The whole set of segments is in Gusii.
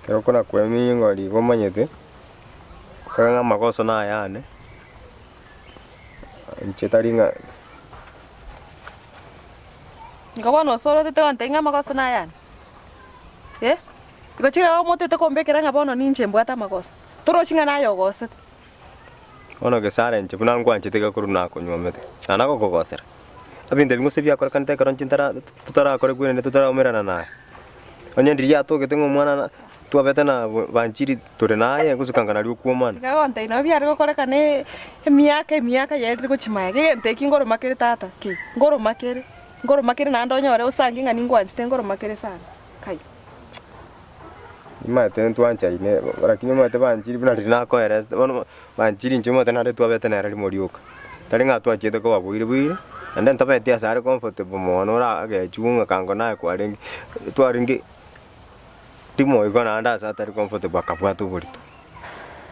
Ekero okona kweminya ingori igo omanyete, ekero ng'a amagoso nayane, inche tari ng'a. Igo bono ase orotete gontebia ng'a amagoso nayane? Eh? Igo chire omotete kombekera ng'a bono ninche mbwate amagoso, torochi ng'a naye ogosete. Bono gesare inche buna nkwanchete iga korwa nakonywomete, na nagokogosera. Ebinto ebi gose biakorekanete ekero inche ntara totarakore kwerende totaraumerana naye. Onye ndiria yatogete ng'a omwana na twabete na banchiri tore naye gose kanga nario okwomana. Iga gontebia nabo biare gokorekana emiaka emiaka yaerire gochia magega, egento eki nkoroma kere tata ki, nkoroma kere, nkoroma kere naende onyore osange ng'a ningwanchete nkoroma kere sana, kai. Nimanyete ntwanchaine, lakini omanyete banchiri buna riria nakoeresete bono banchiri inche omanyete naende twabete nere rimo rioka. Tari ng'a twachiete koba boire boire, naende ntabeti ase are comfortable mono oragechwe ng'a kango naye kwarenge, twarenge rimo igo naende ase atari comfortable akabwata oborito.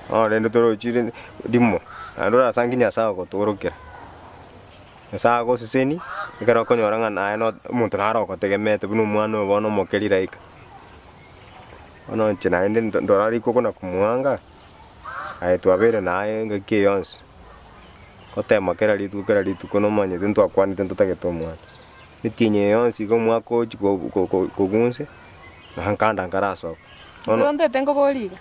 Bono rende torochi rende rimo, naende orasangi Nyasaye ogotoorokera. Nyasae agosesenie, ekero okonyora ng'a naye no omonto naro ogotegemeete buna omwana oyo bono omoke rilaika. Bono inche naende ndo ndora rikoko na komoanga, aye twabeire naye engaki eye yonsi, gotema kera rituko kera rituko nomanyete ntwakwanete ntotagete omwana. Etienyi eye yonsi iga omwaka ochi ko- ko- ko- kogunse, na nkanda nkarasoka. Bono. Ase ntete nkoboria iga,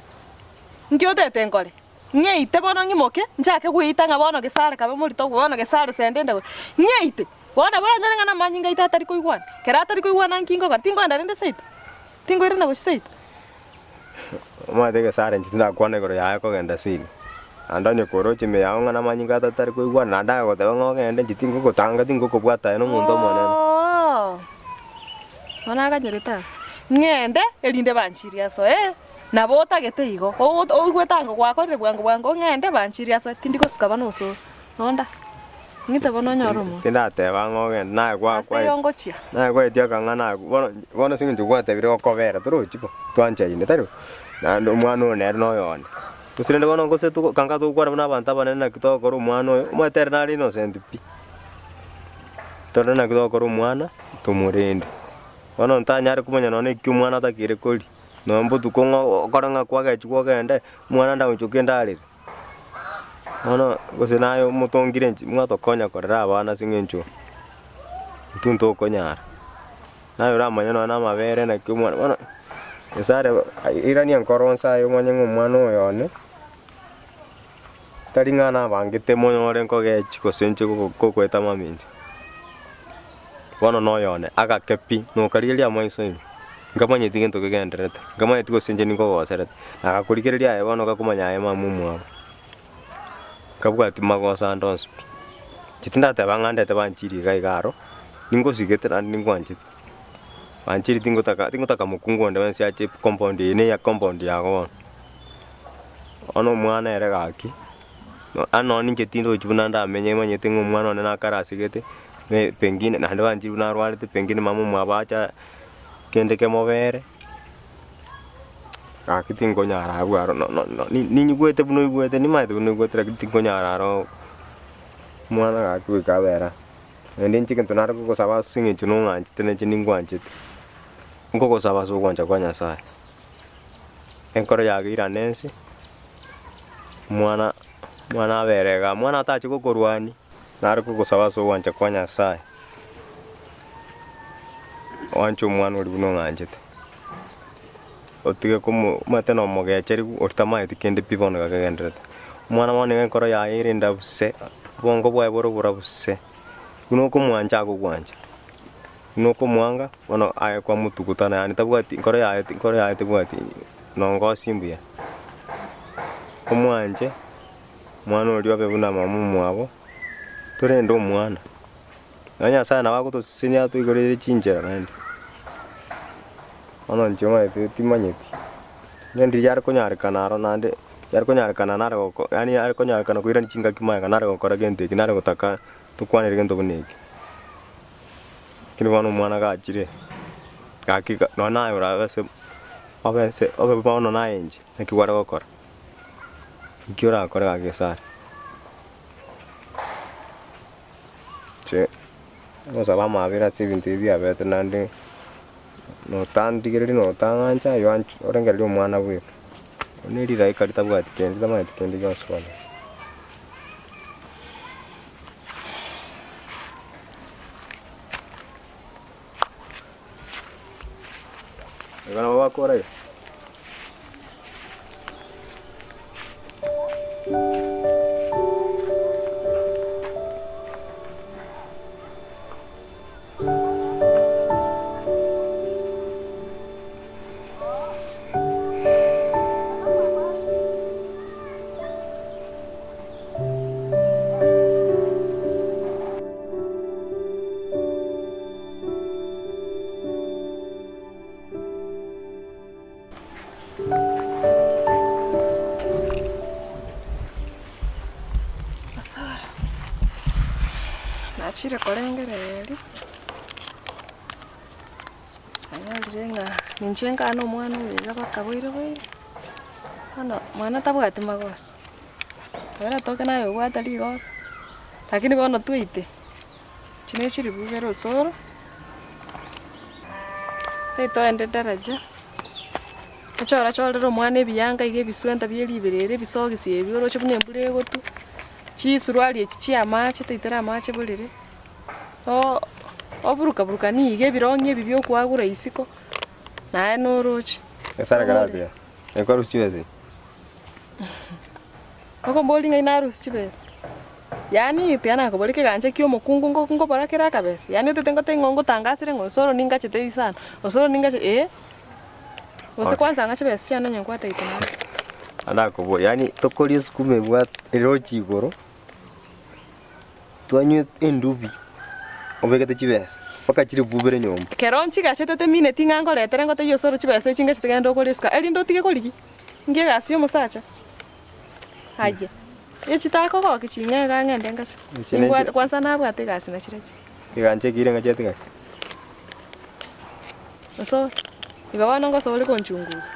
nki otete nkore? Ng'eite bono ng'imoke, nchake gweita ng'a bono gesare kabe morito, bono gesare sende ende gose. Ng'eite! Bono nabo oranyore ng'a namanyinga aito atari koigwana. Kero atari koigwana nki ngokora? Tinkoenda rende seito? Tinkoirana gochia seito? Omanyete gesare inche tindakwana igoro yaye kogenda seino. Naende onye koroche ime yao ng'a namanyinga ato atari koigwana, naende agagoteba ng'a ogende, inche tingogotanga tingokobwata aye nomonto omonene. Oo! Bono aganyerete aa, ng'ende erinde banchirie asoe. Nabo otagete igo, oigwete ango gwakorire bwango bwango ong'ende banchirie ase tindi gosuka bono osoro. Nonda, ng'ite bono onyore omonto. Tindateba ng'a ogende, naye gwa Ase taiyo ngochia. naye gwaetia akang'ana ako, bono bono ase eng'encho gwatebire gokobera torochi bo, twanchaine tari bo? Naende omwana oyo nere noyo one. Gose rende bono gose togo kanga togokwana buna abanto abanene naki togokora omwana oyo, omanyete ere nare innocent pi. Torore naki togokora omwana, tomorende. Bono ntanyare komanya nonye na eki omwana atakeire koria. Nonya mbotuko ng'a okore ng'a kwagechigwa ogende, omwana ndagochoke ndarere. Bono gose naye omotongire inche mwatokonya korera abana ase eng'encho intwe ntokonyara. Naye oramanye nonya na amabere naki omwana bono Nyasaye are irania nkoro onsi aye omanye ng'a omwana oyo one, Tari ng'a nabangete monyore nkogechi gose inche gokoeta mamincha. Bono noyone, agake pi, nokarigereria amaiso ime, nkamanyeti gento kegendererete, nkamanyeti gose inche ninkogoserete. Nagakorigereria aye bono gakomanya aye mama omwabo. Nkabwati magoso ande onsi pi. Inche tindateba ng'a ndete banchirie iga iga aro, ningosigete naende ningwanchete. Banchirie tingotaka tingotaka mokungu onde bwensi ache compound eye neya compound yago bono. Bono omwana ere gaki, yaani nonye ninche tindochi buna ndamenye manyete ng'a omwana one nakare asegete, pengine naende banchire buna arwarete pengine mama omwabo acha kende kemobere, gaki tinkonyara abwo aro no- no- no ninyigwete buna oigwete nimanyete buna oigwete lakini tinkonyara aro omwana gaki goika abere aa. Naende inche egento nare kogosaba ase eng'encho nong'anchete na inche ningwanchete, nkogosaba ase ogwancha kwa Nyasaye. Enkoro yageirane ense, omwana omwana abere igaa, omwana atache gokorwania, nare kogosaba ase ogwancha kwa Nyasaye, oanche omwana oria buna ong'anchete, otige komo omanyete na omogecheriwu oria tamaeti kende pi bono iga kegendererete. Omwana bono nigo enkoro yaye ere endabu se, obongo bwaye bore oborabu se, buna okomwancha agogwancha. Buna okomwanga, bono aye kwamotugutana yaani tabwati nkoro yaye nkoro yaye tebwati nongosi mbuya. Omwanche, omwana oria obe buna mama omwabo, torende omwana. Nonya Nyasaye nabo agotosesenia atoigoreire chinchera naende. Bono inche omanyete timanyeti, onye ndiria are konyarekana aro naende, yare konyarekana nare goko yaani yare konyarekana koirania chingaki magega nare gokora gento eki nare gotaka tokwanere gento buna eke. Lakini bono omwana gachire, gaki nonya naye orabe ase obe ase obe bono naye inche, naki kware gokora? Nki orakore gaki gese are? Inche, ngosaba amabera ase ebinto ebi biabete naende. Notandigereria notang'ancha aye oanche orengererie omwana bweka. Bono erilaika ritabwati kende ritamanyeti kende gionsi bono. Igo nabo bakora iga. Osoro, nachire korengereria, nanyorire ng'a ninche nkane omwana oyo iga bakaboire boire, bono mwana tabwati magoso, oratoke naye obwate rigoso, lakini bono tweite. Echi ne chilifu ibere osoro, toende daraja, ochore chorere omwana ebiyanga iga ebiswenta bie riberera ebisogisi ebi oroche buna embura egotwa, chisuruari echi chia amache toitere amache borere, oburuka burukani iga ebirong'i ebi bia okoagura isiko, naye noroche. Nyasae karabia, ekwarusia chibesa echi. Okomboria ng'ai narusia chibesa. Yaani tiga nakoboria ekegancha kia omokungu ngo ngobora kere akabesa, yaani otete ngotebi ng'o ngotangasere ng'a osoro ningachete isano, osoro ningache eh. Gose kwanza ng'a chibesa chiane onye nkwataete naende. Nakoboria yaani tokoria esukuma ebwate eroche igoro, twanywa endubi obegete chibesa mpaka chiribubere nyomba. Ekero nchigachete temineti ng'a nkoretere ngotebie osoro chibesa echi ngachete genda ogore esukari, erinde otige korigia, inki egasi ya omosacha? Aye, echi takogokia ching'ee iga ng'ende ngache. Echi ne Nimbwate kwanza nabwate egasi nachirochio. Egancha ekeire ng'a chiatigara. Osoro, igo bono ngosoa ore konchungusa.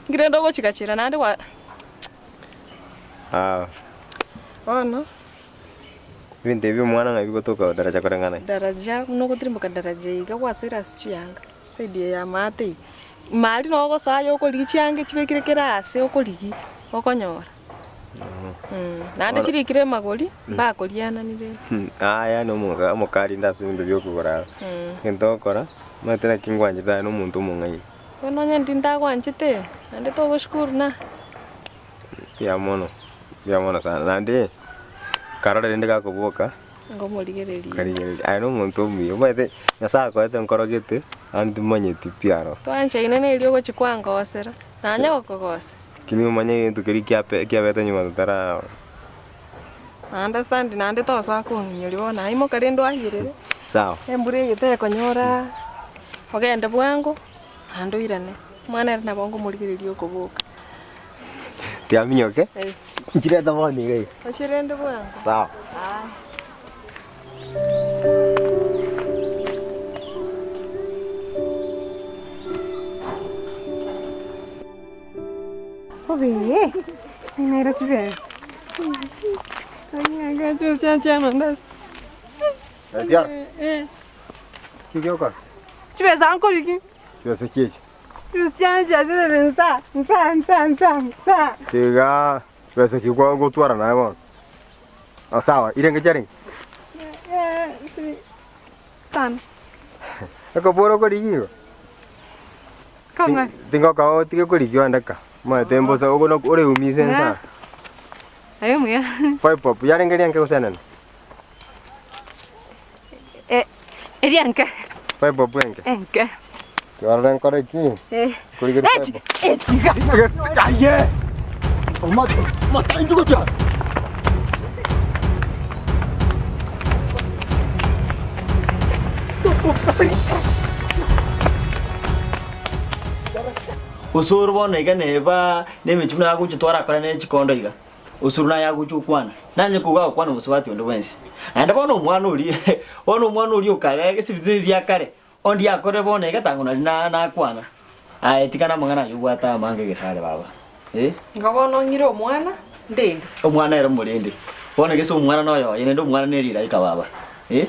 Inki rende ogochigachera naende gwa Ah. Bono. Ebinto ebi omwana ng'a bigotoka daraja koreng'ana. Daraja, buna ogotirimboka daraja iga gwasoire ase chianga. Side eye y'amaate iga. Ime aria noo ogosoa aye okorigia chianga chibekire kera aase okorigia, okonyora. Naende chirikire amagori, mbakoriananire. Aya na omoga omokarinde ase ebinto bia okogora aro. Egento ogokora, omanyete naki ngwanchete aye na omonto omong'aini. Bono onye ndi ntagwanchete, naende togoshukuru na. Mbuya mono, mbuya mono sana. Naende, karore rende gakoboka. Ngomorigereria. Karigereria, aye nomonto omuya, omanyete Nyasae akoete nkoro gete, naende timanyeti pi aro. Twanchaine nerio ogochia kwangosera, nanye gokogosa. Lakini omanye egento keria kiape kiabete nyuma totara. Understand naende tosoa kong'inyoria bono aye imoka rende oayerere. Sawa. Embura eye tekonyora ogende bwango, naende oirane. Omwana ere nabo ngomorigereria okoboka. Tiaminyoke, nchirete bono iga iga. Oche rende bwango. Sawa. Aya. Obee, naira chibesa. Tiara. Ki giokora? Chibesa nkoriki. Chibesa ki echi? Chibesa chiane chiasirire nsa, nsa, nsa, nsa, nsa. Tiga chibesa ki kwa gotwara naye bono. Ah, sawa, irenge chiarenge? Sana. Ekobora okorigia igo? Kong'ani. Tingoka otige korigia onde ka. Omanyete mbosa ogo nok oreumise nsa. Aye muya. Five bob, yarenge rianke gose enene? Eria enke. Five bob enke? Enke. Tiga nkore ki? Eh. Nkorigerie Echi, five bob. echi iga. Aye! Omata, mata inchuo gochia. Osoro bono iga neba nemechie buna agocha twarakore ne chikondo iga. Osoro naye agocha okwana, nanye koga agokwana omosubati onde bwensi. Naende bono omwana oria bono omwana oria okare gese ebinto ebi bia kare, onde akore bono iga tango nari na nakwana. Aye tiga namang'ana ayio obwate amange egesare baba eh. Igo bono ong'ire omwana ndende. Omwana ere omorende. Bono gese omwana noyo oye naende omwana ne rilaika baba eh.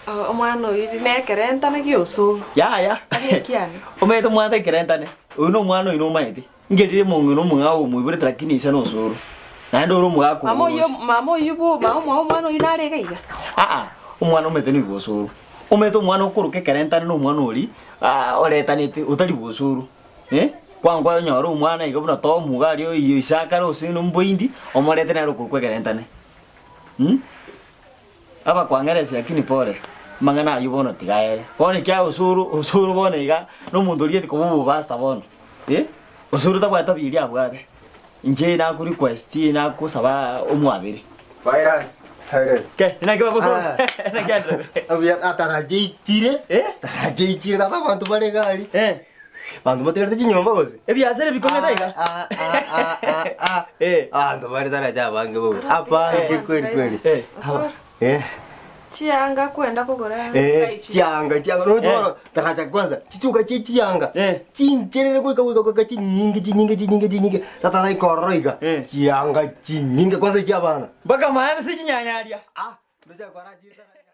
Omwana oyio nekerentane gi'osoro. Yaya. Tari ekiane. Omanyete omwana ekerentane, oyo na omwana oino omanyete. Ngerire omong'ina omong'ao omoiborete lakini ise nosoro. Naende ore omogaka Mama oyio, omogochi. mama oyio bo, mama omwabo omwana oyio nare iga iga. Aa, omwana omanyete nigo osoro. Omanyete omwana okoroka ekerentane na omwana oria, oretanete otari bosoro. Eh, kwango onyore omwana iga buna Tom iga aria oyio ise akare ase nomboindi, omorete nere okorokwa ekerentane. Mh. Abakwang'eresia lakini pore, amang'ana ayio bono tiga aere. Bono ekiagera osoro, osoro bono iga, na omonto orieti koba obobasta bono, eh, osoro tabwati tabia eria abwate. Inche naku request nakosaba omwabere. Virus, virus. Ke, naki bagosoro? Ah. Naki aenderete? Abuya atarache ichire, Eh? tarache ichire tata abanto bare iga aria. Eh, Abanto batigarete chinyomba gose? ebiasara ebikong'ete iga? Ah, ah, ah, ah, ah. Eh. Abanto bare tarache abange bobe. Abange kweli kweli. Eh. Osoro, Eh. chianga kwenda kogora Eh, ngaichi. chianga chianga roche Eh. bono taracha kwanza chituka chie chianga Eh. chincherere goika goika goika chinyinge chinyinge chinyinge chinyinge tata naikorora iga Eh. chianga chinyinge kwanza chia abana Mpaka maana ase chinyanya aria. ah ndoche kwara chire taracha.